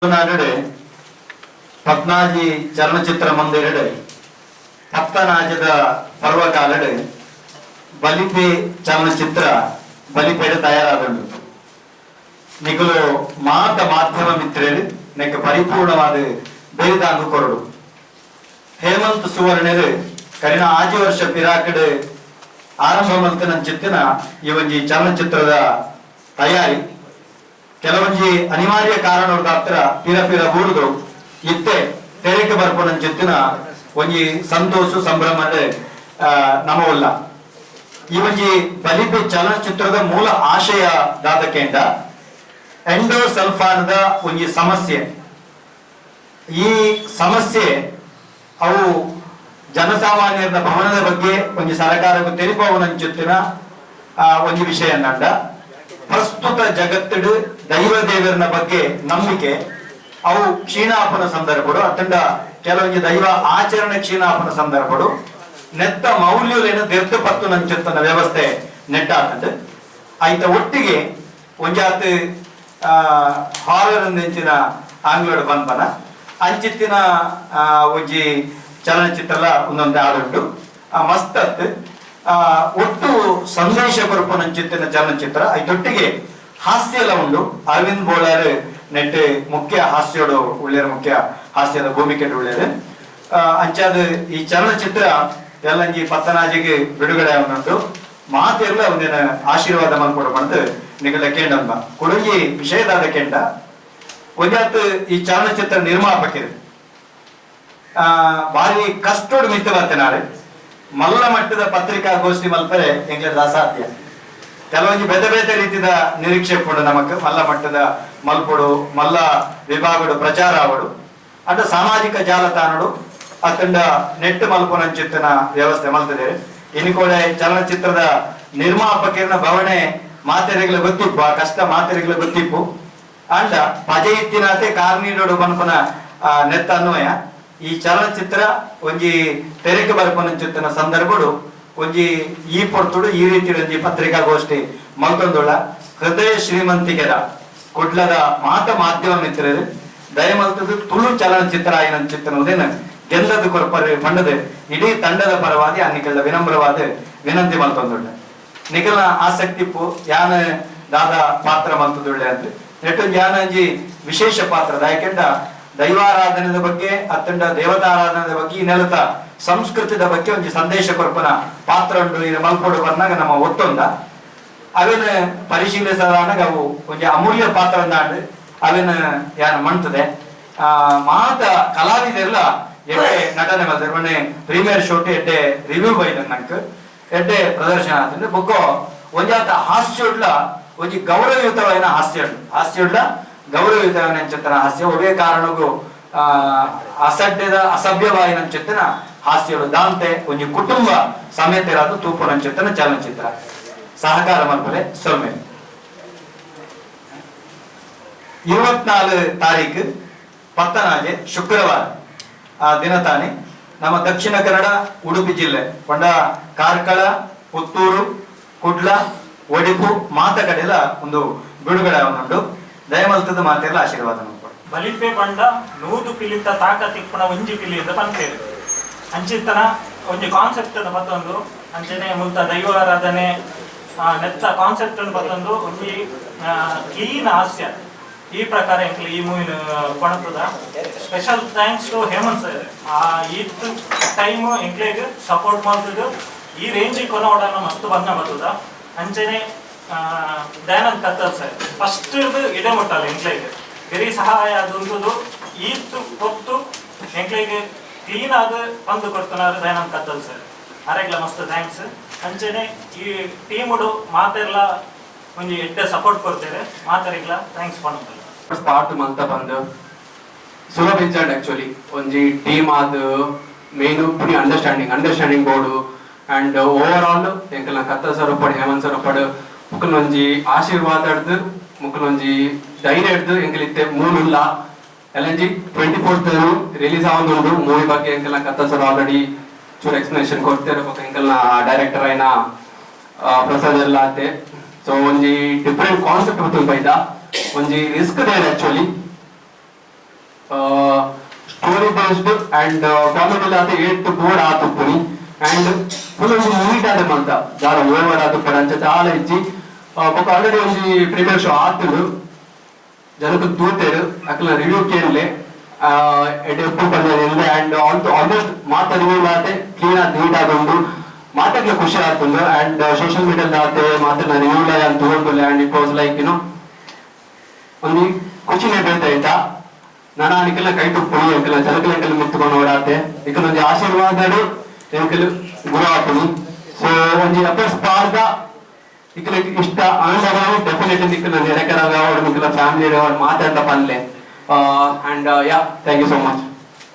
ತುಳುನಾಡುಡು ಪದ್ನಾಜಿ ಚಲನಚಿತ್ರ ಮಂದಿರಡು ಪತ್ತನಾಜದ ಪರ್ವಕಾಲಡು ಬಲಿಪೆ ಚಲನಚಿತ್ರ ಬಲಿಪೆಡು ತಯಾರಾದುಂಡು. ನಿಕುಲು ಮಾತ ಮಾಧ್ಯಮ ಮಿತ್ರರು ನೆಕ್ ಪರಿಪೂರ್ಣವಾದ ಬೇರಿದಾಂಗು ಕೊರಡು. ಹೇಮಂತ್ ಸುವರ್ಣರು ಕರಿನ ಆಜಿ ವರ್ಷ ಪಿರಾಕಡ್ ಆರಂಭ ಮಲ್ತನಂಚಿತ್ತಿನ ಈ ಒಂಜಿ ಚಲನಚಿತ್ರದ ತಯಾರಿ ಕೆಲವೊಂಜಿ ಅನಿವಾರ್ಯ ಕಾರಣದಾತ್ರ ಪಿರ ಪಿರ ಬೂರುದು ಇತ್ತೆ ತೆರೆಗೆ ಬರ್ಪುನಂಚಿತ್ತಿನ ಒಂಜಿ ಸಂತೋಷ ಸಂಭ್ರಮದ ನಮವಲ್ಲ. ಈ ಒಂಜಿ ಬಲಿಪೆ ಚಲನಚಿತ್ರದ ಮೂಲ ಆಶಯ ದಾದಕೇಂಡ ಎಂಡೋಸಲ್ಫಾನದ ಒಂಜಿ ಸಮಸ್ಯೆ. ಈ ಸಮಸ್ಯೆ ಅವು ಜನಸಾಮಾನ್ಯರ ಭವನದ ಬಗ್ಗೆ ಒಂಜಿ ಸರ್ಕಾರಕ್ಕೆ ತೆರಿಪವನಂಚುತ್ತಿನ ಒಂಜಿ ವಿಷಯ ನಂಡ. ಪ್ರಸ್ತುತ ಜಗತ್ತಿಡು ದೈವ ದೇವರನ ಬಗ್ಗೆ ನಂಬಿಕೆ ಅವು ಕ್ಷೀಣಾಪನ ಸಂದರ್ಭಡು ಅತ್ತಂಡ ಕೆಲವೊಂಜಿ ದೈವ ಆಚರಣೆ ಕ್ಷೀಣಾಪನ ಸಂದರ್ಭಡು ನೆತ್ತ ಮೌಲ್ಯಲೇನು ದೆರ್ತು ಪತ್ತು ನಂಚುತ್ತನ ವ್ಯವಸ್ಥೆ ನೆಟ್ಟಾತಂಡು. ಐತ ಒಟ್ಟಿಗೆ ಒಂಜಾತ್ ಹಾರರ್ ಅಂಚಿನ ಆಂಗ್ಲೋಡು ಪನ್ಪನ ಅಂಚಿತ್ತಿನ ಒಂಜಿ ಚಲನಚಿತ್ರಲ ಒಂದೊಂದು ಆದುಂಡು. ಮಸ್ತತ್ ಒಟ್ಟು ಸಂದೇಶ ಕೊರಪುನಂಚಿತ್ತಿನ ಚಲನಚಿತ್ರ. ಐತೊಟ್ಟಿಗೆ ಹಾಸ್ಯಲ ಉಂಡು. ಅರವಿಂದ್ ಬೋಳಾರ್ ನೆಟ್ ಮುಖ್ಯ ಹಾಸ್ಯೋಡು ಉಳ್ಳೇರು, ಮುಖ್ಯ ಹಾಸ್ಯದ ಭೂಮಿಕೆ ಉಳ್ಳೇರು. ಅಂಚಾದ ಈ ಚಲನಚಿತ್ರ ಎಲ್ಲಂಜಿ ಪತ್ತನಾಜಿಗೆ ಬಿಡುಗಡೆ ಉಂಟು. ಮಾತೆರ್ಲ ಒಂದಿನ ಆಶೀರ್ವಾದ ಮಲ್ಪೊಡು ಪಂದ್ ನಿಗಲ ಕೇಂಡಂಬ ಕುಡೊಂಜಿ ವಿಷಯದಾದ ಕೆಂಡ. ಒಂಜಾತ್ ಈ ಚಲನಚಿತ್ರ ನಿರ್ಮಾಪಕರು ಬಾರಿ ಕಷ್ಟೋಡು ಮಿತ್ತ ಬತ್ತಿನಾರೆ. ಮಲ್ಲ ಮಟ್ಟದ ಪತ್ರಿಕಾಗೋಷ್ಠಿ ಮಲ್ಪರೆ ಎಂಗ್ಲದ ಅಸಾಧ್ಯ. ಕೆಲವೊಂಜಿ ಬೇತೆ ಬೇತೆ ರೀತಿದ ನಿರೀಕ್ಷೆ ಪುಂಡು ನಮಕ್. ಮಲ್ಲ ಮಟ್ಟದ ಮಲ್ಪೊಡು, ಮಲ್ಲ ವಿಭಾಗಡು ಪ್ರಚಾರ ಆವಡು ಅಂಡ ಸಾಮಾಜಿಕ ಜಾಲತಾಣಡು ಅತ್ತಂಡ ನೆಟ್ ಮಲ್ಪುನಂಚಿತ್ತಿನ ವ್ಯವಸ್ಥೆ ಮಲ್ತದೆ. ಇನ್ಕೋಡೆ ಚಲನಚಿತ್ರದ ನಿರ್ಮಾಪಕರನ ಭವನೆ ಮಾತೆರೆಗ್ಲ ಗೊತ್ತಿಪ್ಪು, ಆ ಕಷ್ಟ ಮಾತೆರೆಗ್ಲ ಗೊತ್ತಿಪ್ಪು. ಅಂಡ ಪಜೆ ಇತ್ತಿನಾತೆ ಕಾರ್ನೀಡೋಡು ಪನ್ಪನ ನೆತ್ತ ಅನ್ವಯ ಈ ಚಲನಚಿತ್ರ ಒಂಜಿ ತೆರೆಗೆ ಬರ್ಪುನಂಚಿತ್ತಿನ ಸಂದರ್ಭಡು ಒಂಜಿ ಈ ಪೊರ್ತುಡು ಈ ರೀತಿ ಒಂಜಿ ಪತ್ರಿಕಾಗೋಷ್ಠಿ ಮಲ್ತೊಂದುಳ್ಳ. ಹೃದಯ ಶ್ರೀಮಂತಿಕೆದ ಕುಡ್ಲದ ಮಾತ ಮಾಧ್ಯಮ ಮಿತ್ರರು ದಯಮಲ್ತದ್ದು ತುಳು ಚಲನಚಿತ್ರ ಆಯಿನಂಚಿತ್ತಿನ ಉದೇನ ಗೆಲ್ಲದು ಕೊರ್ಪರೆ ಪಂಡದು ಇಡೀ ತಂಡದ ಪರವಾದಿ ಅನ್ನಿಕೆಲ್ಲ ವಿನಮ್ರವಾದ ವಿನಂತಿ ಮಲ್ತೊಂದುಳ್ಳ. ನಿಕಲ್ನ ಆಸಕ್ತಿ ಪು ಯಾನ ದಾದ ಪಾತ್ರ ಮಲ್ತದುಳ್ಳೆ ಅಂತ ನೆಟ್ಟೊಂದು ಯಾನಂಜಿ ವಿಶೇಷ ಪಾತ್ರ ಯಾಕೆಂಡ ದೈವಾರಾಧನೆದ ಬಗ್ಗೆ ಅತ್ತಂಡ ದೇವತಾರಾಧನೆದ ಬಗ್ಗೆ ಈ ನೆಲತ ಸಂಸ್ಕೃತಿದ ಬಗ್ಗೆ ಒಂಜಿ ಸಂದೇಶ ಕೊರ್ಪನ ಪಾತ್ರ ಉಂಟು. ಇದು ಮಲ್ಪೊಡು ಬಂದಾಗ ನಮ್ಮ ಒತ್ತೊಂದ ಅವೇನ ಪರಿಶೀಲಿಸದಾನಾಗ ಅವು ಒಂಜಿ ಅಮೂಲ್ಯ ಪಾತ್ರ ಅವೇನ ಯಾನ ಮಣ್ತದೆ. ಮಾತ ಕಲಾವಿದೆಲ್ಲ ಎಡ್ಡೆ ನಟನೆ ಮಲ್ತೆರ್. ಮೊನ್ನೆ ಪ್ರೀಮಿಯರ್ ಶೋಟ್ ಎಡ್ಡೆ ರಿವ್ಯೂ ಬೈದ ನಂಕ್ ಎಡ್ಡೆ ಪ್ರದರ್ಶನ ಆತಂದ್ರೆ. ಬೊಕ್ಕೋ ಒಂಜಾತ ಹಾಸ್ಯೋಡ್ಲ ಒಂಜಿ ಗೌರವಯುತವಾದ ಹಾಸ್ಯ, ಹಾಸ್ಯೋಡ್ಲ ಗೌರವಯುತವಾದ ಚಿತ್ರನ ಹಾಸ್ಯ. ಒವೇ ಕಾರಣಕ್ಕೂ ಅಸಡ್ಡೆದ ಅಸಭ್ಯವಾಯಿನ ಚಿತ್ರನ ಹಾಸ್ಯಡು ದಾಂತೆ ಒಂಜಿ ಕುಟುಂಬ ಸಮೇತರಾದ ತೂಪುನ ಚಿತ್ರನ ಚಲನಚಿತ್ರ. ಸಹಕಾರ ಮಲ್ಪಲೆ ಸೊಲ್ಮೆ. 24 ತಾರೀಕು ಪತ್ತನಾಜೆ ಶುಕ್ರವಾರ ಆ ದಿನ ತಾನೆ ನಮ್ಮ ದಕ್ಷಿಣ ಕನ್ನಡ ಉಡುಪಿ ಜಿಲ್ಲೆ ಪಂಡ ಕಾರ್ಕಳ, ಪುತ್ತೂರು, ಕುಡ್ಲ, ಒಡಿಪು ಮಾತ ಕಡೆಲ ಒಂದು ಬಿಡುಗಡೆ ಉಂಟು. ದಯಮಲ್ತದ ಮಾತೆಲ್ಲ ಆಶೀರ್ವಾದ ಮಲ್ಪೊಡು. ಬಲಿಪೆ ಪಂಡ 100 ಪಿಲಿತ ತಾಕತ್ ಇಪ್ಪುನ ಒಂಜಿ ಪಿಲಿ ಅಂತ ಪನ್ಪೇರು. ಅಂಚಿತ್ತನ ಒಂಜಿ ಕಾನ್ಸೆಪ್ಟ್ ಅನ್ನು ಪತ್ತೊಂದು ಅಂಚನೆ ಮುಲ್ತ ದೈವಾರಾಧನೆ ನೆತ್ತ ಕಾನ್ಸೆಪ್ಟ್ ಅನ್ನು ಪತ್ತೊಂದು ಒಂಜಿ ಕ್ಲೀನ್ ಹಾಸ್ಯ ಈ ಪ್ರಕಾರ ಎಂಕ್ಲ ಈ ಮೂವಿನ ಕೊಣತದ. Special thanks to Hemant sir. ಆ ಈತ್ ಟೈಮ್ ಎಂಕ್ಲೆಗ್ ಸಪೋರ್ಟ್ ಮಾಡ್ತದ್ದು ಈ ರೇಂಜಿಗೆ ಕೊನೋಡನ್ನ ಮಸ್ತ್ ಬಂದ ಬರ್ತದ. ಅಂಚನೆ ದಯಾನಂದ್ ಕತ್ತಲ್ ಸರ್ ಫಸ್ಟ್ ಇಡೆ ಮುಟ್ಟಲ್ಲ ಎಂಕ್ಲೆಗ್ ವೆರಿ ಸಹಾಯ ಅದುಂತುದು ಈತ್ ಹೊತ್ತು ಎಂಕ್ಲೆಗ್ ಕ್ಲೀನ್ ಆದ ಬಂದು ಕೊಡ್ತನಾರು ದಯಾನಂದ್ ಕತ್ತಲ್ ಸರ್ ಅರೆಗ್ಲ ಮಸ್ತ್ thanks. ಅಂಚನೆ ಈ ಟೀಮುಡು ಮಾತೆರ್ಲ ಒಂಜಿ ಎಡ್ಡೆ ಸಪೋರ್ಟ್ ಕೊಡ್ತೇವೆ, ಮಾತೆರೆಗ್ಲ thanks ಪನ್ನೊಂದುಲ್ಲ. ಸ್ಟಾರ್ಟ್ ಮಲ್ತ ಬಂದು ಸುಲಭ ಇಜ್ಜಾಂಡ್ ಆಕ್ಚುಲಿ. ಒಂಜಿ ಟೀಮ್ ಆದ್ ಮೇನ್ ಪುನಿ ಅಂಡರ್ಸ್ಟ್ಯಾಂಡಿಂಗ್, ಅಂಡರ್ಸ್ಟ್ಯಾಂಡಿಂಗ್ ಬೋಡು. ಅಂಡ್ ಓವರ್ ಆಲ್ ಎಂಕಲ್ನ ಕತ್ತಲ್ ಸರ್ ಉಪ್ಪಡ್, ಹೇಮಂತ್ ಸರ್ ಉಪ್ಪಡ್, ಮುಕುಲ್ ಒಂಜಿ ಆಶೀರ್ವಾದ ಹಿಡ್ದು ಮುಕುಲ್ ಒಂಜಿ ಧೈರ್ಯ ಹಿಡ್ದು ಎಂಕಲ್ ಇತ್ತೆ ಮೂಲುಲ್ಲ. ಎಲ್ಎನ್ಜಿ 24th release ಆವೊಂದುಂಡು. ಮೂವಿ ಬಗ್ಗೆ ಎಂಕಲ್ನ ಕತ್ತಲ್ ಸರ್ ಆಲ್ರೆಡಿ ಚೂರು ಎಕ್ಸ್ಪ್ಲನೇಷನ್ ಕೊಡ್ತಾರೆ. ಬೊಕ್ಕ ಎಂಕಲ್ನ ಡೈರೆಕ್ಟರ್ ಆಯ್ನ ಪ್ರಸಾದ್ ಎಲ್ಲ ಆತೆ. ಸೊ ಒಂಜಿ ಡಿಫ್ರೆಂಟ್ ಕಾನ್ಸೆಪ್ಟ್ ಗೊತ್ತುಂಡು ಬೈದ, ಒಂಜಿ risk there actually. Story based and comedy ಆತ ಏಟ್ ಬೋರ್ಡ್ ಆತುಪ್ಪುನಿ. ಅಂಡ್ ಫುಲ್ ಒಂಜಿ ನೀಟ್ ಆದ ಮಲ್ತ, ದಾಲ ಓವರ್ ಆತುಪ್ಪಡ ಅಂಚ ದಾಲ ಇಜ್ಜಿ. ಬೊಕ ಆಲ್ರೆಡಿ ಒಂಜಿ ಪ್ರೀಮಿಯರ್ ಶೋ ಆತುಂಡು. ಜನಕ್ಕೆ ತೂತೆರ್, ಅಕ್ಲೆನ ರಿವ್ಯೂ ಕೇನ್ಲೆ, ಎಡ್ಡೆ ಉಪ್ಪು ಪಂಡ. ಅಂಡ್ ಆಲ್ಮೋಸ್ಟ್ ಮಾತ ರಿವ್ಯೂ ಆತೆ ಕ್ಲೀನ್ ಆದ್ ನೀಟ್ ಆದುಂಡು, ಮಾತೆಗ್ಲ ಖುಷಿ ಆತುಂಡು. ಅಂಡ್ ಸೋಷಿಯಲ್ ಮೀಡಿಯಾ ಆತೆ ಮಾತೆರ್ನ ರಿವ್ಯೂ ಲ ಯಾನ್ ತೂವೊಂದುಲ್ಲೆ, and it was like ಒಂಜಿ ಖುಷಿನೇ ಬೇತೆ ಆಯ್ತಾ. ನನ ನಿಕಲ್ನ ಕೈಟ್ ಉಪ್ಪುನಿ, ಎಂಕಲ್ನ ಜನಕುಲು ಎಂಕಲ್ ಮಿತ್ತುಕೊಂಡು ಓಡಾತೆ, ನಿಕಲ್ ಒಂಜಿ ಆಶೀರ್ವಾದಡು ಎಂಕಲ್ ಗುರು ಆಪುನಿ. ಸೊ ಒಂಜಿ ಎಫರ್ಟ್ಸ್ ಪಾಡ್ದ ನಿಕಲಿಗೆ ಇಷ್ಟ ಆಂಡ ಡೆಫಿನೆಟ್ಲಿ ನಿಕಲ್ನ ನೆರೆಕರಾಗ ಅವಳು, ನಿಕಲ್ನ ಫ್ಯಾಮಿಲಿ ಅವಳು ಮಾತಾಡ್ತಾ ಪನ್ಲೆ. And yeah, thank you so much.